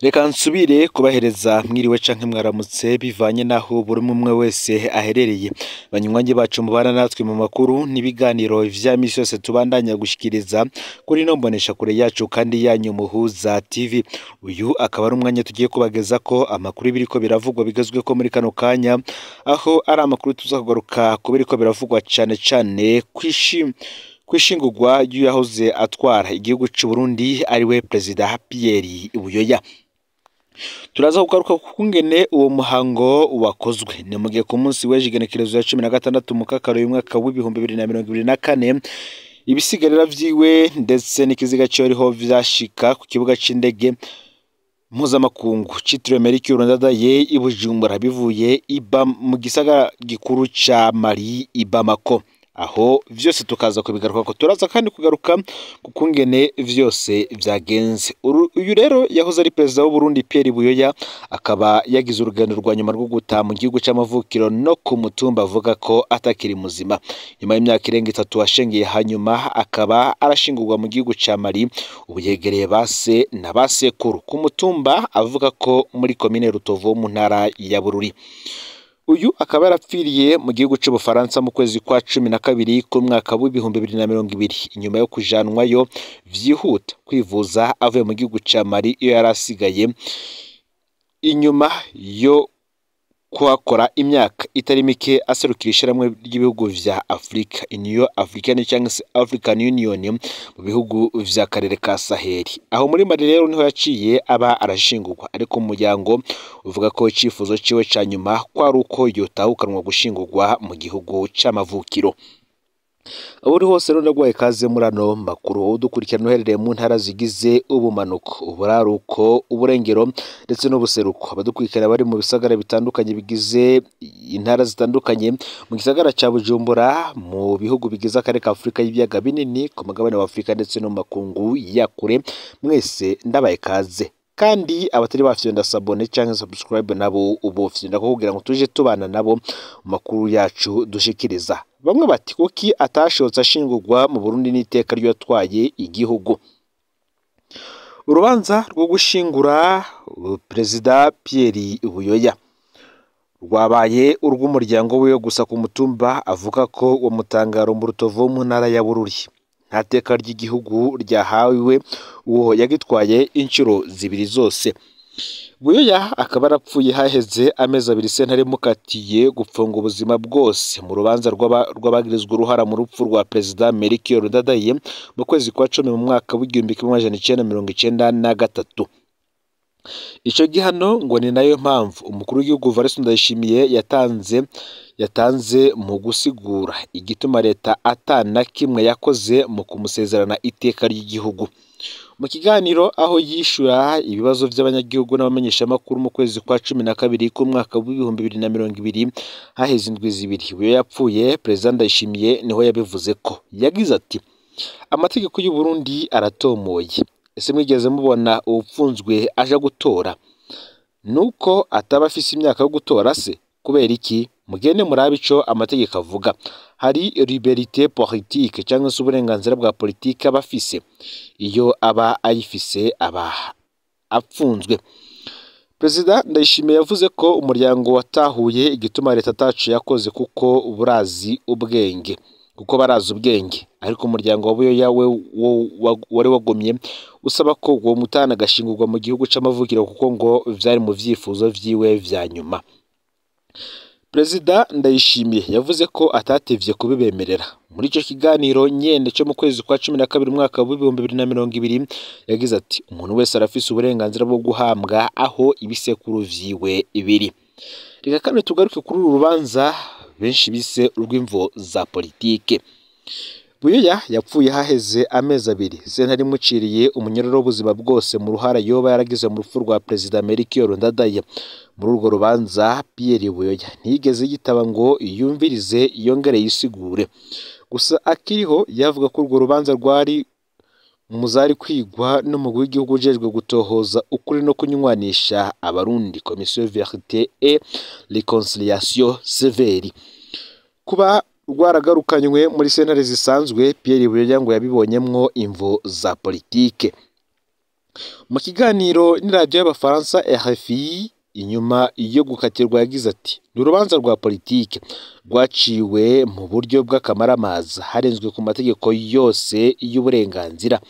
Reka nsubire kubahereza mwiriwe canke mwaramutse bivanye naho buri umwe wese aherereye. Banywanyi bacu mubana natwe mu makuru n'ibiganiro vya misi yose tubandanya gushikiriza kuri ino mboneshakure yacu kandi yanyu Muhuza TV. Uyu akaba ari umwanya tugiye kubagezako amakuru y'ibiriko biravugwa bigezweko muri kano kanya, aho ari amakuru tuza kugaruka ku biriko biravugwa cane cane kw'ishingurwa ry'uwahoze atwara igihugu c'Uburundi ariwe Perezida Pierre Buyoya. Turaza kugaruka kukungene uwo muhango wakozwe. Ni mugihe ku munsi w'ejo igenekerezo ya 16 Mukakaro y'umwaka w'2024 ibisigarira vyiwe ndetse n'ikiziga ciwe ariho vyashika ku kibuga c'indege mpuzamakungu citiriwe Melchior Ndadaye i Bujumbura bivuye mu gisagara gikuru ca Mali i Bamako. Aho vyose tukaza kubigarukako. Turaza kandi kugaruka kukungene vyose vyagenze. Uyu rero yahoze ari perezida w'Uburundi Pierre Buyoya akaba yagize urugendo rwa nyuma rwo gutaha mu gihugu c'amavukiro no ku mutumba avuga ko atakiri muzima. Nyuma y'imyaka irenga itatu ashengeye, hanyuma akaba arashingurwa mu gihugu ca Mali, ubu yegereye base na basekuru ku mutumba avuga ko muri komine Rutovu mu ntara ya Bururi. Uyu akaba yarapfiriye mu gihugu c'Ubufaransa mu kwezi kwa 12 k'umwaka w'2020 inyuma yo kujanwayo vyihuta kwivuza avuye mu gihugu ca Mali iyo yari asigaye inyuma yo kuhakora imyaka itari mike aserukira ishirahamwe ry'ibihugu vya Afrika, Union Africaine canke se African Union mu bihugu vy'akarere ka Saheli. Aho muri Mali rero niho yaciye aba arashingurwa, ariko umuryango uvuga ko icifuzo ciwe ca nyuma kwari uko yotahukanwa gushingurwa mu gihugu c'amavukiro. Aho uri hose rero ndaguhaye ikaze muri ano makuru, udukurikirana uherereye mu ntara zigize ubumanuko, uburaruko, uburengero ndetse n'ubuseruko. Abadukurikirana bari mu bisagara bitandukanye bigize intara zitandukanye, mu gisagara ca Bujumbura, mu bihugu bigize akarere ka Afrika y'ibiyaga binini, ku mugabane wa Afrika ndetse no mu makungu ya kure, mwese ndabaye ikaze. Kandi abatari bafyonda sabone canke subscribe nabo ubu fyonda kugira ngo tuje tubana nabo mu makuru yacu dushikiriza. Bamwe bati kuki atashotse ashingurwa mu Burundi n'iteka ryatwaye igihugu. Urubanza rwo gushingura Perezida Pierre Buyoya rwabaye urw'umuryango wiwe gusa ku mutumba avuga ko uwo mutangaro mu Rutovu mu ntara ya Bururi. Nta teka ry'igihugu ryahawe uwo yagitwaye inshuro zibiri zose. Buyoya akaba arapfuye haheze amezi abiri sentare mukatiye gupfunga ubuzima bwose mu rubanza rw'abagirizwa uruhara mu rupfu rwa Perezida Melchior Ndadaye mu kwezi kwa 10 mu mwaka w'1993. Ico gihano ngo ni nayo mpamvu umukuru w'igihugu Evariste Ndayishimiye yatanze mu gusigura igituma leta atana kimwe yakoze mu kumusezerana iteka ry'igihugu. Mu kiganiro aho yishura ibibazo vy'abanyagihugu n'abamenyeshamakuru mu kwezi kwa 12 k'umwaka w'2020 haheze indwi zibiri Buyoya yapfuye, Perezida Ndayishimiye niho yabivuze ko yagize ati: amategeko y'u Burundi aratomoye. Ese mwigeze mubona uwupfunzwe aja gutora? Nuko ataba afise imyaka yo gutora se? Kubera iki? Mugende murabe ico amategeko avuga. Hari liberté politique cyangwa se uburenganzira bwa politike aba afise. Iyo aba ayifise aba apfunzwe. Perezida Ndayishimiye yavuze ko umuryango watahuye igituma leta atacu yakoze kuko burazi ubwenge. Kuko barazi ubwenge, ariko umuryango wa Buyoya we wari wagomye usaba ko uwo mutana agashingurwa mu gihugu c'amavukiro kuko ngo vyari mu vyifuzo vyiwe vya nyuma. Perezida Ndayishimiye yavuze ko atatevye kubibemerera. Muri ico kiganiro nyene co mu kwezi kwa 12 umwaka w'2020 yagize ati: umuntu wese arafise uburenganzira bwo guhambwa aho ibisekuru vyiwe biri. Reka kandi tugaruke kuri uru rubanza benshi bise urw'imvo za politike. Buyoya yapfuye haheze amezi abiri sentare imuciriye umunyororo w'ubuzima bwose mu ruhara yoba yaragize mu rupfu rwa Perezida Melchior Ndadaye. Muri urwo rubanza Pierre Buyoya ntiyigeze yitaba ngo yumvirize yongere yisigure. Gusa akiriho yavuga ko urwo rubanza rwari muzari kwigwa n'umugwi w'igihugu ujejwe gutohoza ukuri no kunywanisha abarundi, Commission Vérité et Réconciliation Severi. Kuba rwaragarukanywe muri sentare zisanzwe, Pierre Buyoya ngo yabibonyemwo imvo za politike. Mu kiganiro n'iradiyo y'Abafaransa RFI inyuma yo gukatirwa yagize ati: "Ni urubanza rwa politike rwaciwe mu buryo bw'akamaramaza, harenzwe ku mategeko yose y'uburenganzira."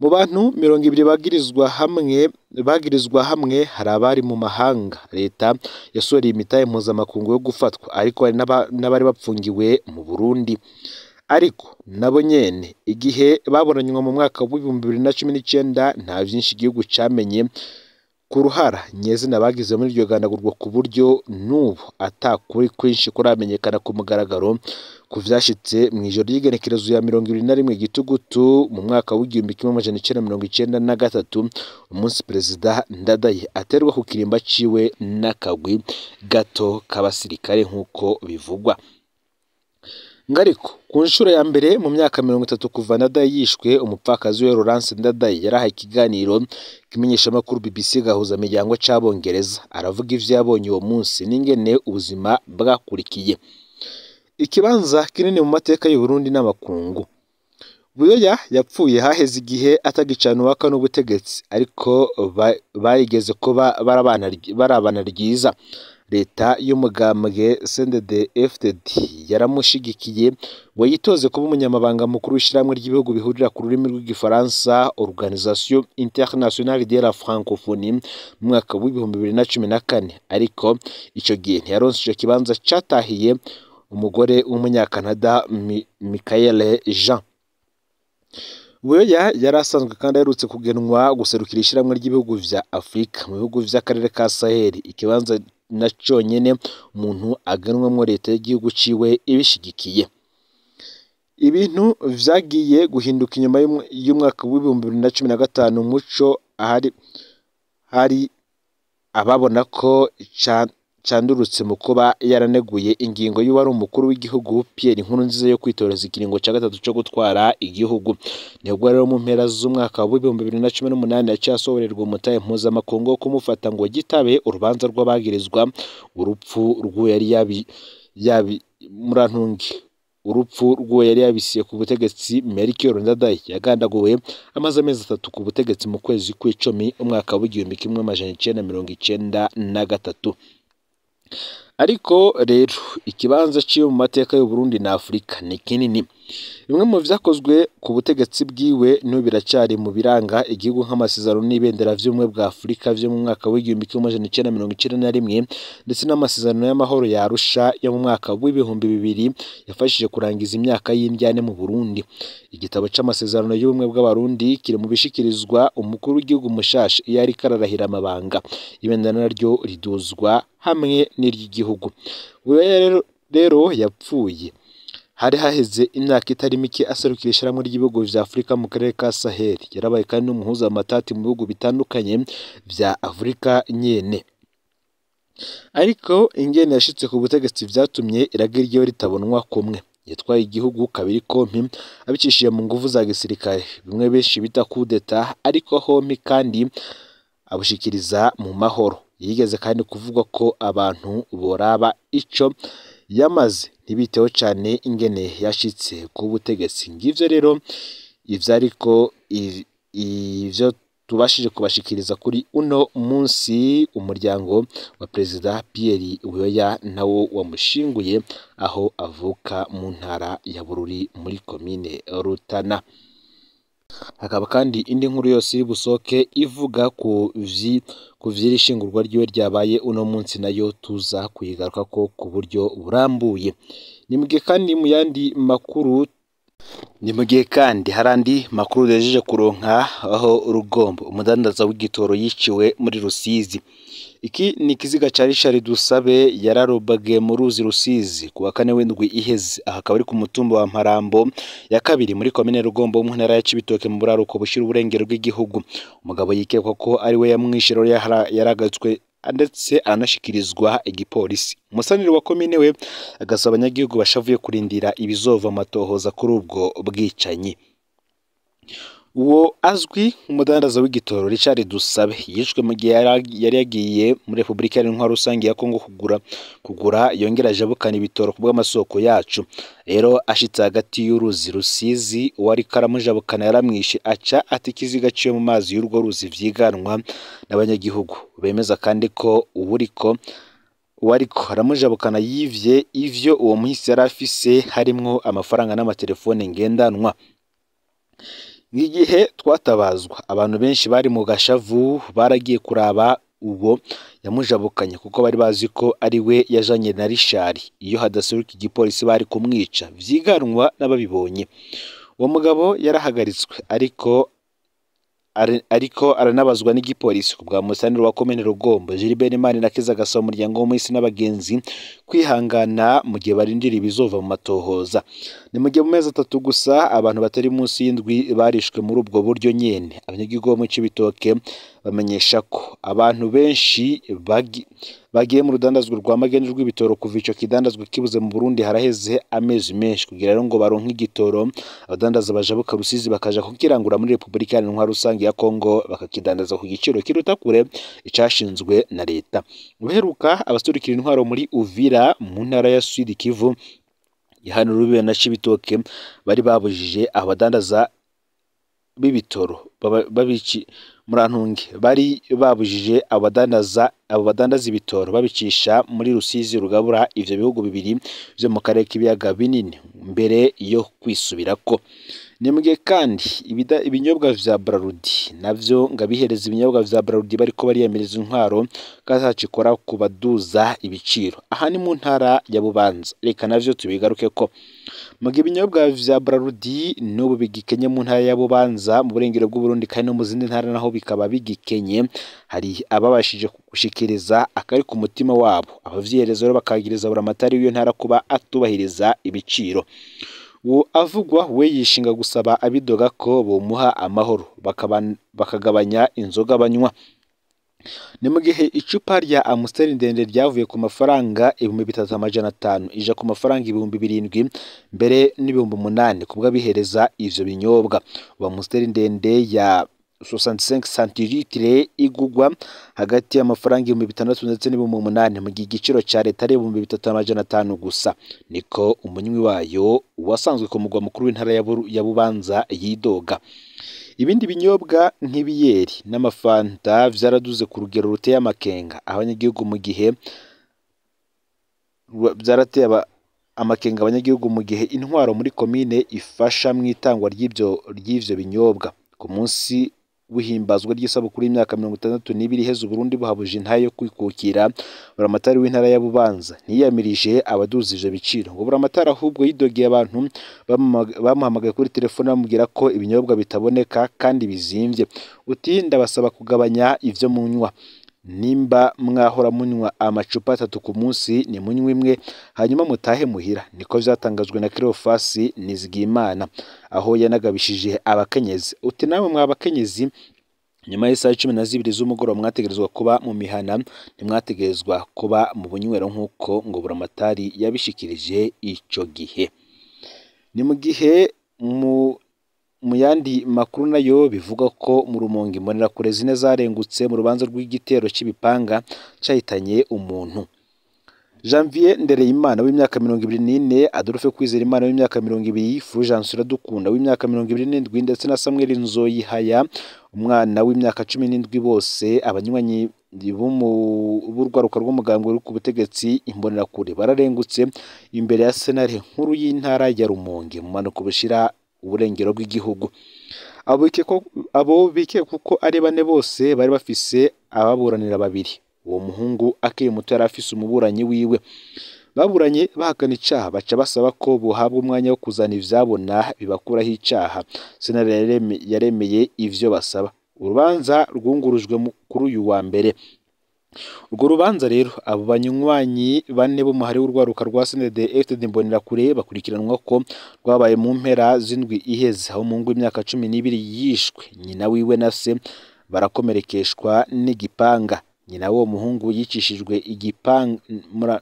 Mu bantu 20 bagirizwa hamwe hari abari mu mahanga. Leta yasohoreye imitahe mpuzamakungu yo gufatwa, ariko hari n'abari bapfungiwe mu Burundi. Ariko nabo nyene igihe baburanywa mu mwaka w'2019, nta vyinshi igihugu camenye ku ruhara nyezina bagize muri iryo gandagurwa, ku buryo n'ubu ata kuri kwinshi kuramenyekana ku mugaragaro ku vyashitse mw'ijoro ry'igenekerezo ya 21 Gitugutu mu mwaka w'1993, umunsi Perezida Ndadaye aterwa ku kirimba ciwe n'akagwi gato k'abasirikare nk'uko bivugwa. Ngariko ku nshuro ya mbere mu myaka 30 kuva Ndadaye yishwe, umupfakazi we Laurence Ndadaye yarahaye ikiganiro kimenyeshamakuru BBC Gahuza Miryango c'Abongereza, aravuga ivyo yabonye uwo munsi n'ingene ubuzima bwakurikiye. Ikibanza kinini mu mateka y'u Burundi n'amakungu. Buyoya yapfuye haheze igihe atagicana uwaka n'ubutegetsi, ariko barigeze kuba barabana ryiza. Leta y'umugambwe CNDD-FDD yaramushigikiye ngo yitoze kuba umunyamabanga mukuru w'ishirahamwe ry'ibihugu bihurira ku rurimi rw'igifaransa, Organisation Internationale de la Francophonie, mu mwaka w'2014, ariko ico gihe ntiyaronse ico kibanza, catahiye umugore w'umunyakanada Michaëlle Jean. Buyoya yari asanzwe kandi aherutse kugenwa guserukira ishirahamwe ry'ibihugu vya Afrika mu bihugu vy'akarere ka Sahel, ikibanza na conyene umuntu agenwamwo leta y'igihugu ciwe ibishigikiye. Ibintu vyagiye guhinduka inyuma y'umwaka w'2015, muco ahari hari ababona ko candurutse mu kuba yaraneguye ingingo y'uwari umukuru w'igihugu Pierre Nkurunziza yo kwitoreza ikiringo ca gatatu co gutwara igihugu. Nibwo rero mu mpera z'umwaka w'2018 yaciye asohorerwa umutahe mpuzamakungu wo kumufata ngo gitabe urubanza rw'abagirizwa urupfu rw'uwo yari yabi yabi murantungi urupfu rw'uwo yari yabisiye ku butegetsi, Melchior Ndadaye, yagandaguwe amaze amezi 3 ku butegetsi mu kwezi kw'icumi umwaka w'1993. Ariko rero ikibanza ciwe mu mateka y'u Burundi na Afurika ni kinini. Bimwe mu vyakozwe ku butegetsi bwiwe n'ubu biracari mu biranga igihugu, nk'amasezerano n'ibendera vy'ubumwe bwa Afurika vyo mu mwaka w'1991, ndetse n'amasezerano y'amahoro ya Arusha yo mu mwaka w'2000 yafashije kurangiza imyaka y'indyane mu Burundi. Igitabo c'amasezerano y'ubumwe bw'Abarundi kiri mu bishikirizwa umukuru w'igihugu mushasha iyo ariko ararahira amabanga. Ibendera naryo riduzwa hamwe n'iry'igihugu. Buyoya rero yapfuye hari haheze imyaka itari mike aserukira ishirahamwe ry'ibihugu vya Afurika mu karere ka Sahel. Yarabaye kandi n'umuhuza mu matati mu bihugu bitandukanye vya Afurika nyene. Ariko ingene yashitse ku butegetsi vyatumye iragi ryiwe ritabonwa kumwe. Yatwaye igihugu kabiri kompi abicishije mu nguvu za gisirikare, bimwe benshi bita coup d'état, ariko hompi kandi abushikiriza mu mahoro. Yigeze kandi kuvuga ko abantu boraba ico yamaze, ntibiteho cane ingene yashitse ku butegetsi. Ngivyo rero ivyariko ivyo tubashije kubashikiriza kuri uno munsi. Umuryango wa Perezida Pierre Buyoya nawo wamushinguye aho avuka mu ntara ya Bururi muri komine Rutana. Hakaba kandi indi nkuru yose iri busohoke ivuga ku vy'iri shingurwa ryiwe ryabaye uno munsi, nayo tuza kuyigarukako ku buryo burambuye. Ni mu gihe kandi mu yandi makuru, ni mu gihe kandi hari andi makuru duhejeje kuronka aho Rugombo umudandaza w'igitoro yiciwe muri Rusizi. Iki ni ikiziga ca Richard Dusabe yararobage mu ruzi Rusizi ku wa kane w'indwi iheze. Aha akaba ari ku mutumba wa Mparambo ya kabiri muri komine Rugombo mu ntara ya Cibitoke mu buraruko bushira uburengero bw'igihugu. Umugabo yikekwa ko ari we yamwishe rero yaragatswe ndetse aranashikirizwa igipolisi. Umusanire wa komine we agasaba abanyagihugu bashavuye kurindira ibizova amatohoza kuri ubwo bwicanyi. Uwo azwi nk'umudandaza w'igitoro Richard Dusabe yishwe mu gihe yari yagiye muri Repubulika Iharanira Rusange ya Kongo kugura yongera ajabukana ibitoro ku bw'amasoko yacu. Rero ashitse hagati y'uruzi Rusizi, uwariko aramujabukana yaramwishe aca ata ikiziga ciwe mu mazi y'urwo ruzi, vyiganwa n'abanyagihugu. Bemeza kandi ko uwariko aramujabukana yivye ivyo uwo muhisi yari afise, harimwo amafaranga n'amatelefone ngendanwa. Nk'igihe twatabazwa, abantu benshi bari mu gashavu baragiye kuraba uwo yamujabukanye kuko bari bazi ko ari we yajanye na Richard. Iyo hadaseruka igipolisi bari kumwica, vyiganwa n'ababibonye. Uwo mugabo yarahagaritswe ariko aranabazwa n'igipolisi. Ku bwa musitanteri wa komine Rugombo Gilbert Manirakiza, agasaba umuryango w'umuhisi n'abagenzi kwihangana mu gihe barindira ibizova mu matohoza. Ni mu gihe mu mezi 3 gusa abantu batari munsi y'indwi barishwe muri ubwo buryo nyene. Abanyagihugu bo mu Cibitoke bamenyesha ko abantu benshi bagiye mu rudandazwa rwa magendu rw'ibitoro kuva ico kidandazwa kibuze mu Burundi haraheze amezi menshi. Kugira rero ngo baronke igitoro, abadandaza bajabuka Rusizi bakaja kukirangura muri Repubulika Iharanira Rusange ya Kongo, bakakidandaza ku giciro kiruta kure icashinzwe na leta. Uheruka abaserukira intwaro muri Uvira mu ntara ya Sud Kivu ihana urubibe na Cibitoke bari babujije abadandaza b'ibitoro babici murantunge bari babujije abo badandaza ibitoro babicisha muri Rusizi rugabura ivyo bihugu bibiri vyo mu karere k'ibiyaga binini mbere yo kwisubirako. Ni mugihe kandi ibinyobwa vya Brarudi navyo ngabihereza ibinyobwa vya Brarudi bariko bariyamiriza intwaro kazacikora kubaduza ibiciro. Aha ni mu ntara ya Bubanza, reka navyo tubigarukeko. Mu gihe ibinyobwa vya Brarudi n'ubu bigikenye mu ntara ya Bubanza mu burengero bw'Uburundi kandi no mu zindi ntara naho bikaba bigikenye, hari ababashije gushikiriza akari ku mutima wabo. Abavyihereza rero bakagiriza buramatari w'iyo ntara kuba atubahiriza ibiciro. Uwo avugwa we yishinga gusaba abidoga ko bomuha amahoro bakagabanya inzoga banywa. Ni mu gihe icupa rya Amstel ndende ryavuye ku mafaranga 3500 ija ku mafaranga 7000 mbere n'8000 kubw'abihereza ivyo binyobwa. Ubu Amstel ndende ya 65 centilitre igugwa hagati y'amafaranga 6000 ndetse n'8000, mu gihe igiciro ca leta ari 3500 gusa. Niko umunywi wayo wasanzwe ku mugwa mukuru w'intara ya Bubanza yidoga. Ibindi binyobwa nk'ibiyeri n'amafanta vyaraduze ku rugero ruteye amakenga abanyagihugu mu gihe vyarateye amakenga abanyagihugu mu gihe intwaro muri komine ifasha mw'itangwa ry'ivyo binyobwa. Ku munsi w'ihimbazwa ry'isabukuru y'imyaka 62 iheze Uburundi buhabuje intahe yo kwikukira, buramatari w'intara ya Bubanza ntiyamirije abaduza ivyo biciro. Ngo buramatari ahubwo yidogeye abantu bamuhamagaye kuri telefone bamubwira ko ibinyobwa bitaboneka kandi bizimvye. Uti ndabasaba kugabanya ivyo munywa, nimba mwahora munywa amacupa 3 ku munsi ni munywe imwe hanyuma mutahe muhira. Niko vyatangajwe na Cleophas Nizigimana, aho yanagabishije abakenyezi. Uti namwe mwabakenyezi nyuma y'isaha 12 z'umugoroba mwategerezwa kuba mu mihana, ntimwategerezwa kuba mu bunywero nk'uko ngo buramatari yabishikirije ico gihe. Ni mu gihe mu yandi makuru nayo bivuga ko mu Rumonge imbonerakure zine zarengutse mu rubanza rw'igitero c'ibipanga cahitanye umuntu. Janvier Ndereyimana w'imyaka 24, Adolphe Kwizerimana w'imyaka 20, Fulgence Iradukunda w'imyaka 27 ndetse na Samuel Nzoyihaya umwana w'imyaka 17, bose abanywanyi b'urwaruka rw'umugambwe uri ku butegetsi imbonerakure bararengutse imbere ya sentare nkuru y'intara ya Rumonge mu manuko bushira uburengero bw'igihugu. Abo bikekwa kuko ari bane bose bari bafise ababuranira babiri. Uwo muhungu akiri muto yari afise umuburanyi wiwe. Baburanye bahakana icaha, baca basaba ko bohabwa umwanya wo kuzana ivyabona bibakuraho icaha. Sentare yaremeye ivyo basaba. Urubanza rwungurujwe kuri uyu wa mbere. Urwo rubanza rero abo banywanyi bane b'umuhari w'urwaruka rwa CNDD-FDD Imbonerakure bakurikiranwa ko rwabaye mu mpera z'indwi iheze, aho umuhungu w'imyaka 12 yishwe, nyina wiwe na se barakomerekeshwa n'igipanga. Nyina w'uwo muhungu yicishijwe igipanga.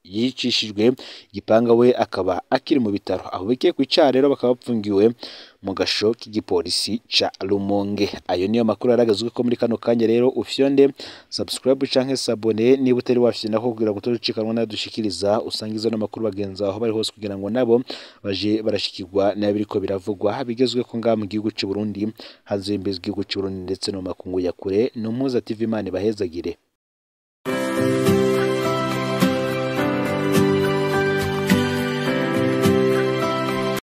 yicishijwe igipanga we akaba akiri mu bitaro. Abo bikekwa icaha rero bakaba bapfungiwe mu gasho k'igipolisi ca Rumonge. Ayo niyo makuru yaragazwe ko muri kano kanya. Rero ufyonde subscribe canke s'abonner niba utari wafyonda ko, kugira ngo utozicanwa nadushikiriza, usangize no makuru bagenzi aho bari hose, kugira ngo nabo baje barashikirwa n'abiriko biravugwa bigezwe ko ngaha mu gihugu c'u Burundi, hanze y'imbizi z'igihugu c'u Burundi, ndetse no mu makungu ya kure. No Mpuza TV, Imana ibahezagire.